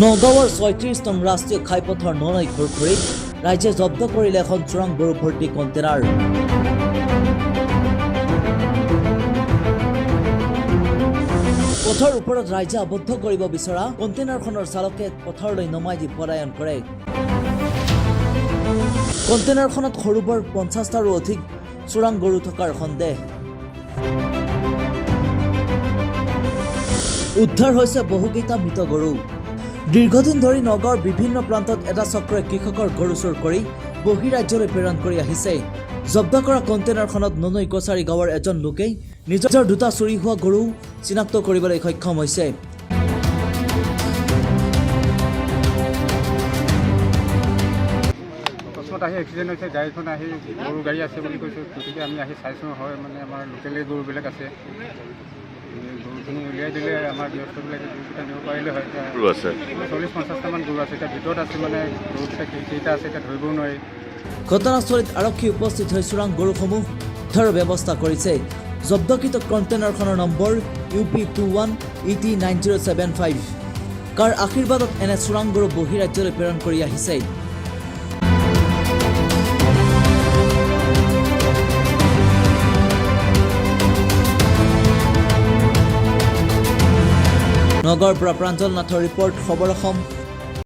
নগাঁৱৰ 36 নং ৰাষ্ট্ৰীয় ঘাইপথৰ ননৈ খুৰখুৰীত ৰাইজে জব্দ কৰিলে এখন চোৰাং গৰু ভৰ্তি কণ্টেইনাৰ। পথৰ ওপৰত ৰাইজে আবদ্ধ কৰিব বিচৰা কণ্টেইনাৰখনৰ চালকে পথাৰলৈ নমাই দি পলায়ন কৰে। কণ্টেইনাৰখনত সৰু বৰ 50টাৰো অধিক চোৰাং গৰু থকাৰ সন্দেহ। উদ্ধাৰ হৈছে বহুকেইটা মৃত গৰু। দীৰ্ঘদিন ধৰি নগাঁৱৰ বিভিন্ন প্ৰান্তত এটা চক্ৰই কৃষকৰ গৰু চোৰ কৰি বহিৰাজ্যলৈ প্ৰেৰণ কৰি আহিছে। জব্দ কৰা কণ্টেইনাৰখনত ননৈ কছাৰী গাঁৱৰ এজন লোকে নিজৰ দুটা চুৰি হোৱা গৰু চিনাক্ত কৰিবলৈ সক্ষম হৈছে। অকস্মাত আহি এক্সিডেণ্ট হৈছে। গাড়ীখন আহি গৰু গাড়ী আছে বুলি কৈছে। গতিকে আমি আহি চাইছোঁ, হয়, মানে আমাৰ লোকেলেই গৰুবিলাক আছে। এই গৰুখিনি উলিয়াই দিলে আমাৰ গৃহস্থবিলাকে গৰুকেইটা নিব পাৰিলে হয়। এতিয়া গৰু আছে? 40-50টামান গৰু আছে। এতিয়া ভিতৰত আছে, মানে গৰুকেইটা কেইটা আছে এতিয়া ধৰিবও নোৱাৰি। ঘটনাস্থলীত আৰক্ষী উপস্থিত হৈ চোৰাং গৰুসমূহ উদ্ধাৰৰ ব্যৱস্থা কৰিছে। জব্দকৃত কণ্টেইনাৰখনৰ নম্বৰ UP 21 ET 9075। কাৰ আশীৰ্বাদত এনে চোৰাং গৰু বহিৰাজ্যলৈ প্ৰেৰণ কৰি আহিছে? নগাঁৱৰ পৰা প্ৰাঞ্জল নাথৰ ৰিপৰ্ট, খবৰ অসম,